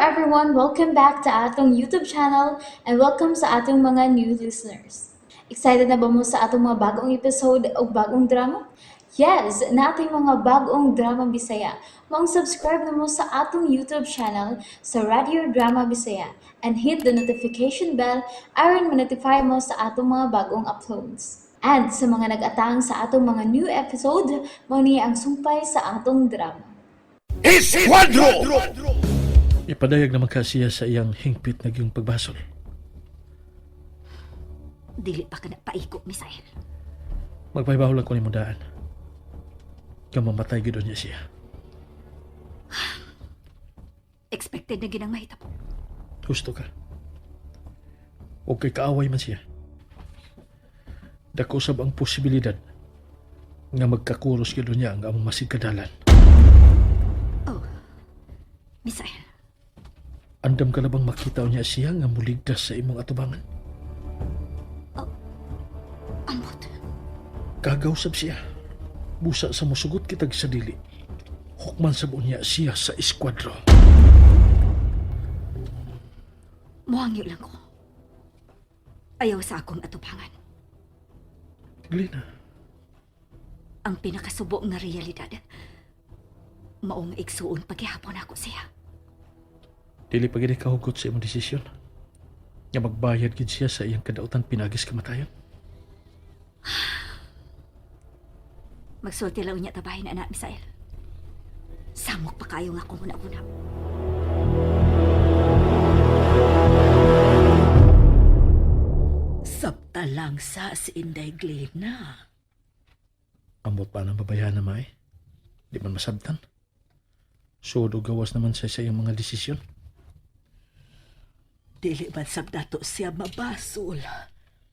everyone! Welcome back to atong YouTube channel and welcome sa atong mga new listeners. Excited na ba mo sa atong mga bagong episode o bagong drama? Yes, natin mga bagong drama Bisaya. Maong subscribe na mo sa atong YouTube channel sa Radio Drama Bisaya and hit the notification bell aron ma-notify mo sa atong mga bagong uploads. And sa mga nag-atang sa atong mga new episode, mao ni ang sumpay sa atong drama. Esquadro! Ipadayag naman ka siya sa iyang hingpit na giyong pagbasol. Dili pa ka na paiko, Misael. Magpahibaw lang ko ni daan. Nga mamatay gid niya siya. Expected na ginang mahitabo. Gusto ka. O kay kaaway man siya. Dako sab ang posibilidad nga magkakuros gid niya ang among masigkadalan. Oh, Misael, Andam ka na bang makita niya siya nga muligtas sa imong atubangan? Ambot. Kagaw sab siya. Busa sa musugot kitag sa dili. Hukman sab unya siya sa eskwadro. Muhangyo lang ko. Ayaw sa akong atubangan. Glina, Ang pinakasubo nga realidad. Mao nga igsuon paghihapon ako siya. dili pa gid kahugot sa imong desisyon. Nga magbayad gid siya sa iyang kadautan pinagis kamatayon. Magsulti lang niya tabahin na, Misael. Samok pa kayo nga akong una-una. Sabta lang sa si Inday Glena. Ambot pa ng babayahan na maay. Di man masabtan. Suod o gawas naman siya sa iyang mga desisyon. Dili man sab nato siya mabasol.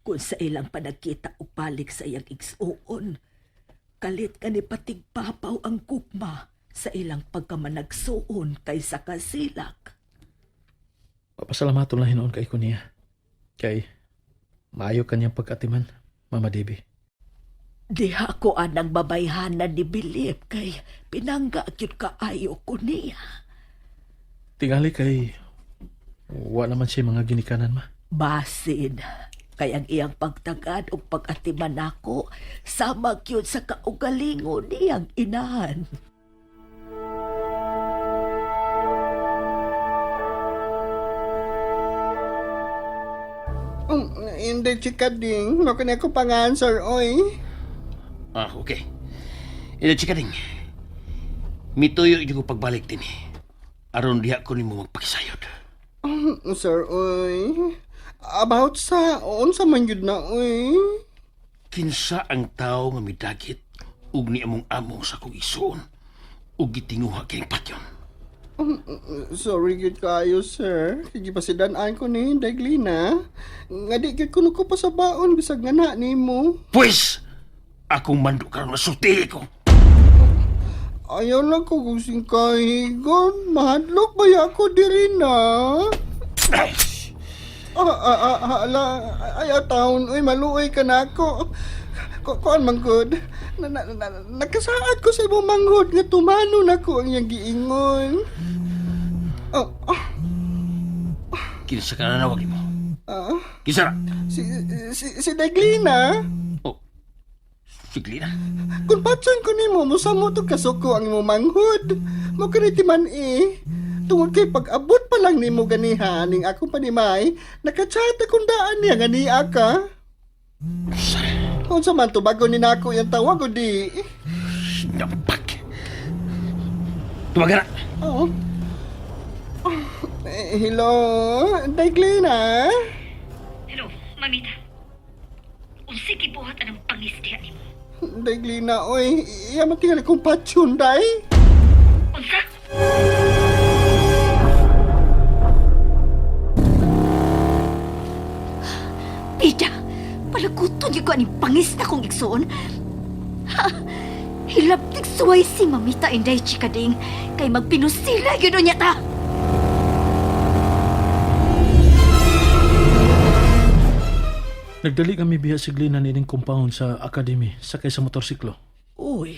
Kung sa ilang panagkita o balik sa iyang igsuon. Kalit ka ni patigpapaw ang gugma sa ilang pagkamanagsuon kaysa kasilak. Papasalamaton lang hinoon kay ko niya. Kay maayo kanyang pagkatiman, Mama Debbie. Diha ko anang babayhanan ni Bilip kay pinangga gyud kaayo ko niya. Tingali kay wa naman siya mga ginikanan ma. Basin kay ang iyang pagtagad ug pag-atiman nako sama gyud sa kaugalingon niyang inahan. Hindi, chika ding. Mao ko pang-answer, oy. Ah, okay. Ina chika ding. Mituyo jud ko pagbalik din. Aron diha ko nimo magpakisayod. Sir, oy. About sa, unsa man yun na, oy. Kinsa ang tawo nga midagit ug ni among amo sa akong isuon ug gitinguha kining patyon. Sorry gyud kayo, sir. Kay gipasidan-an ko ni Inday Glina. Nga di gyud kuno ko pasabaon bisag nga na nimo. Pwes, akong mando karon na sultihi ko. Ayaw lang ko kung singkahigon. Mahadlok ba ya ako diri na? Ay, Ala, ay, taon, uy, maluoy ka na ako. Kuan man gud. Na, na, na, nakasaad ko sa imong manghod nga tumano na ko ang iyang giingon. Oh, ah, kinsa ka na nawag nimo? ah, Kinsa ra? si Deglina. Oh. Sigli na. Kung patsan ko nimo, musamo to kasuko ang imong manghod. Mo kaniti man eh. Tungod kay pag-abot pa lang nimo ganiha ning akong panimay, nakachat akong daan niya nga niya ka. Unsa man to bago ni nako yang tawag o di? Nampak. Tumaga na. Oh. Eh, hello, Deglina. Hello, mamita. Unsay gibuhat anang pangis diha nimo? Deglina, oy, iya man tingali kong patsyun, day. Unsa? Pida, palaguton gyud ko aning pangis na kong igsuon. Ha, hilabtig suway si Mamita Inday Chikading kay magpinusila gyud unya ta. Nagdali kami biya si Glina nining compound sa academy sakay sa motorsiklo. Uy,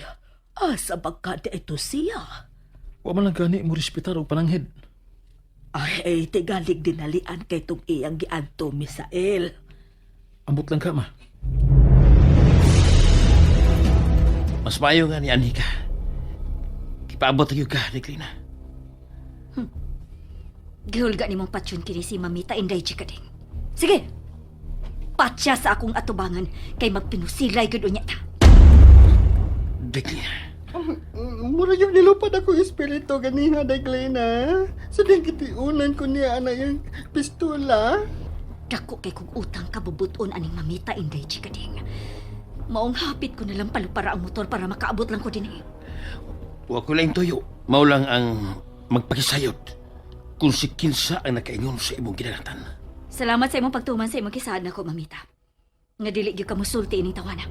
asa ba ka di ito siya? Wa man lang gani mo respetar og pananghid. Ay, ay tigalig dinalian kay tong iyang giadto, Misael. Ambot lang ka, ma. Mas maayo nga ni Anika. Kipaabot tayo ka, Deklina. Gihulga ni mong patsyon kini si Mamita Inday Chikading. Sige! Patsya sa akong atubangan kay magpinusilay gud unya ta. Deklina. Mura yung nilupad ako espiritu ganina, Daglena. Sa ding kitiunan ko niya ana yung pistola. Dako kay kung utang kabubuton aning Mamita Inday Chikading. Maong hapit ko na lang palupara ang motor para makaabot lang ko dinhi. Wa ko lang tuyo. Mao lang ang magpakisayod kung si kinsa ang nakaingon sa imong kinanatan. Salamat sa imong pagtuman sa imong kisaad nako, Mamita. Nga dili gyud ka musulti ining tawana.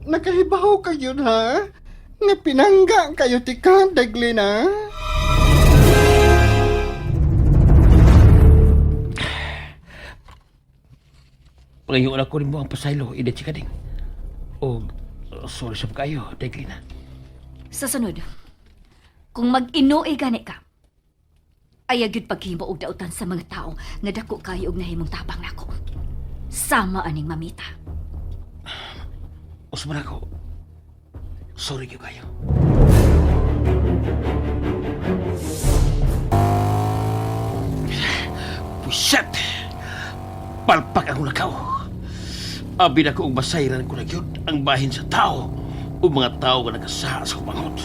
Nakahibaw ka yun, ha? Nga pinangga kayo tika, Daglena. Pangayoon ako nimo ang pasaylo, ida chikading. O sorry sa kayo, Deklina. Sa sunod, kung mag-inuoy gani ka, ayaw gyud paghimo og dautan sa mga tao nga dako kayo og nahimong tabang nako. Sama aning mamita. Usman ako. Sorry gyud kayo. Puset! Palpak ang lakaw. Abi na ko og basayran ko na gyud ang bahin sa tao o mga tao nga nagasaha sa kumangot.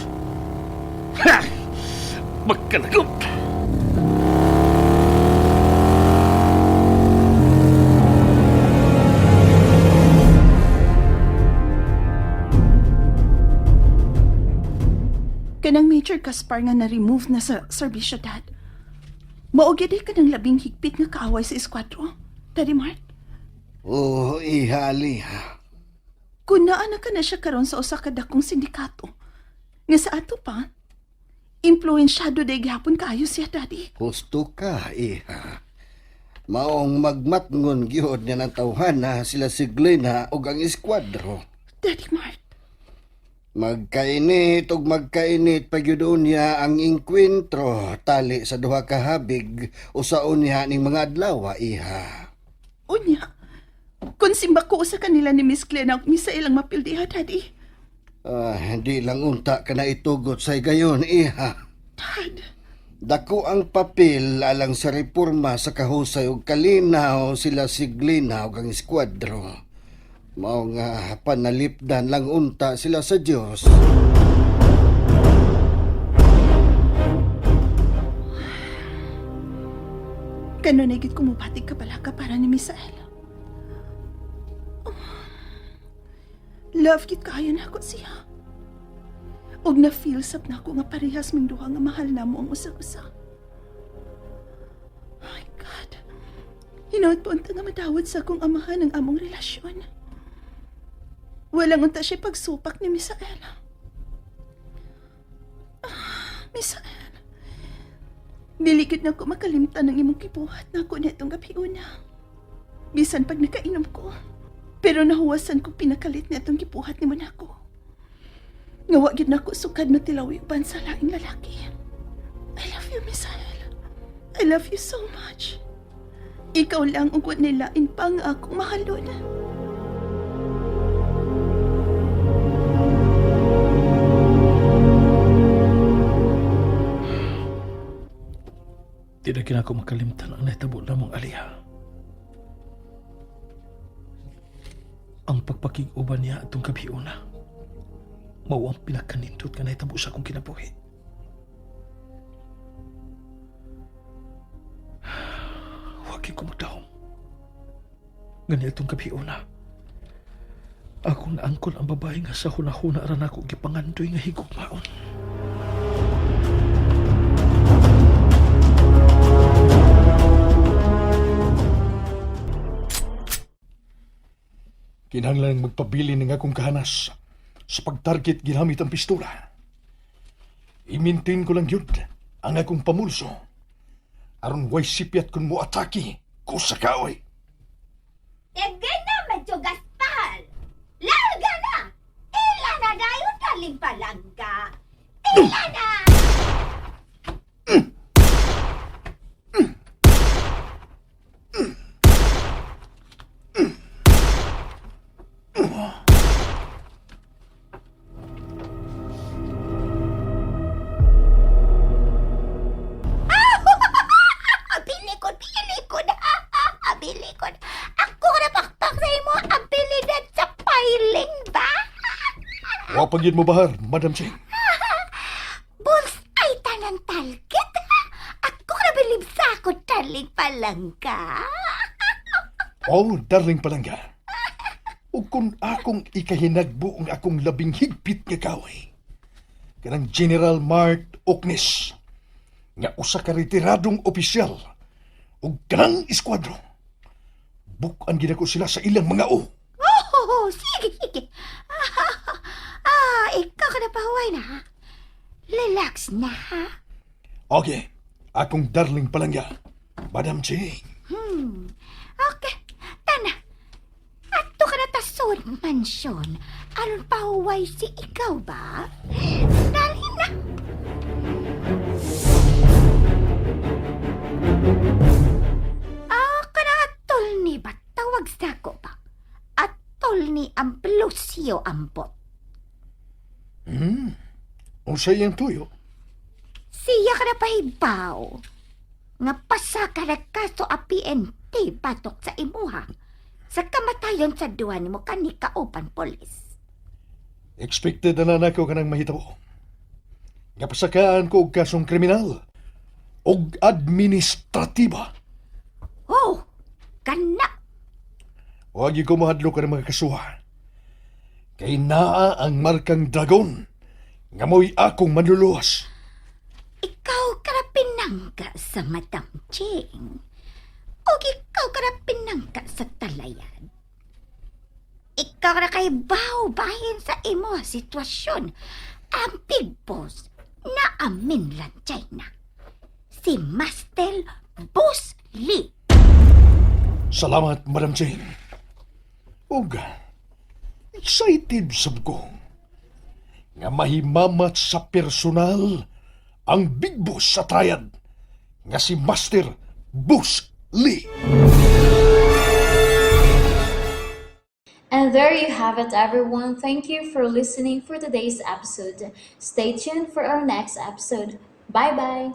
Ha! Magkanagot! Kanang Major Caspar nga na-remove na sa serbisyo, Dad. Mao gyud ka ng labing higpit nga kaaway sa eskwatro. Daddy Mark, Oh, ihali ha. kung naa na ka na siya karon sa usa ka dakong sindikato, nga sa ato pa, impluensyado day gihapon kaayo siya, Daddy. Husto ka, iha. Maong magmatngon gihod niya ng tawhan na sila si Glena og ang eskuadro. Daddy Mark, Magkainit og magkainit pagyud niya ang engkwentro tali sa duha ka habig usaon niya ning mga adlaw, iha. unya, kung simba ko usa kanila ni Miss Glenn ang misa ilang mapildiha, Daddy. Ah, hindi lang unta ka na itugot sa higayon, iha. Dad, Dako ang papel alang sa reforma sa kahusay og kalinaw sila si Glena ug ang eskuadro. Mao nga panalipdan lang unta sila sa Dios. kanunay gid kumubatig ka pala ka para ni Misael. Oh. Love gid kaayo nako siya. Og na-feel sab nako nga parehas ming duha nga mahal namo ang usag-usa. My God. Hinood po unta nga madawat sa akong amahan ang among relasyon. Walang unta siya pagsupak ni Misael. Ah, Misael. Dili gid na ko makalimtan ang imong gibuhat nako nitong gabi una. Bisan pag nakainom ko. Pero nahuwasan ko pinakalit na itong gibuhat nimo nako. Nga wa gid nako sukad matilawi uban sa laing lalaki. I love you, Misael. I love you so much. Ikaw lang ang wa nilain pa nga akong mahalon. Di na kinako makalimtan ang nahitabo namong aliha. Ang pagpakig-uban niya atong gabi una. Mao ang pinakanindot nga nahitabo sa akong kinabuhi. Huwag ko magdahom. Ngani atong gabi una. Akong naangkon ang babae nga sa hunahuna ra nako gipangandoy nga higugmaon. Kinahanglan magpabili ng akong kahanas sa pagtarget ginamit ang pistola. I-maintain ko lang yun ang akong pamulso. Aron way sipyat kun mo atake ko sa kaoy. Ege na medyo gaspal. Larga na! Ila na dayon kaling palangga. Ila na! Wa pa gyud mo bahar, Madam Ching. Bulls ay tanan talkit. Ako ka nabilib sa ako, darling palangka. Oh, darling palangga. Ug kung akong ikahinagbo ang akong labing higpit nga kaway, kanang General Mart Oknes, nga usa ka retiradong opisyal ug kanang eskwadro. Buk-an gid ako sila sa ilang mga o. Oh, sige, sige. Ah, ikaw ka na pahuway na, ha? Relax na, ha? Okay, akong darling palangga, Madam Ching. Okay, tana. Ato ka na tasod, mansyon. Aron pahuway si ikaw ba? Dali na. Ah, kana atol ni ba? Tawag sa ko ba? Atol ni Ambrosio Ambot. Unsa iyang tuyo? Siya ka na pahibaw. Nga pasa ka na kaso a PNP batok sa imuha. Sa kamatayon sa duwa nimo kani kauban polis. Expected na na nako kanang mahitabo. Nga pasakaan ko og kasong kriminal og administratiba. Oh, kana. Huwag yung kumahadlo ka ng mga kasuha. Kay naa ang markang dragon nga mo'y akong manluluwas. Ikaw ka na pinangga sa Madam Ching. O ikaw ka na pinangga sa talayan. Ikaw na kay bahin sa imo sitwasyon. Ang big boss na amin lang China. Si Master Boss Lee. Salamat, Madam Jane. Ug, excited sab ko nga mahimamat sa personal ang big boss sa triad nga si Master Boss Lee. And there you have it, everyone. Thank you for listening for today's episode. Stay tuned for our next episode. Bye bye.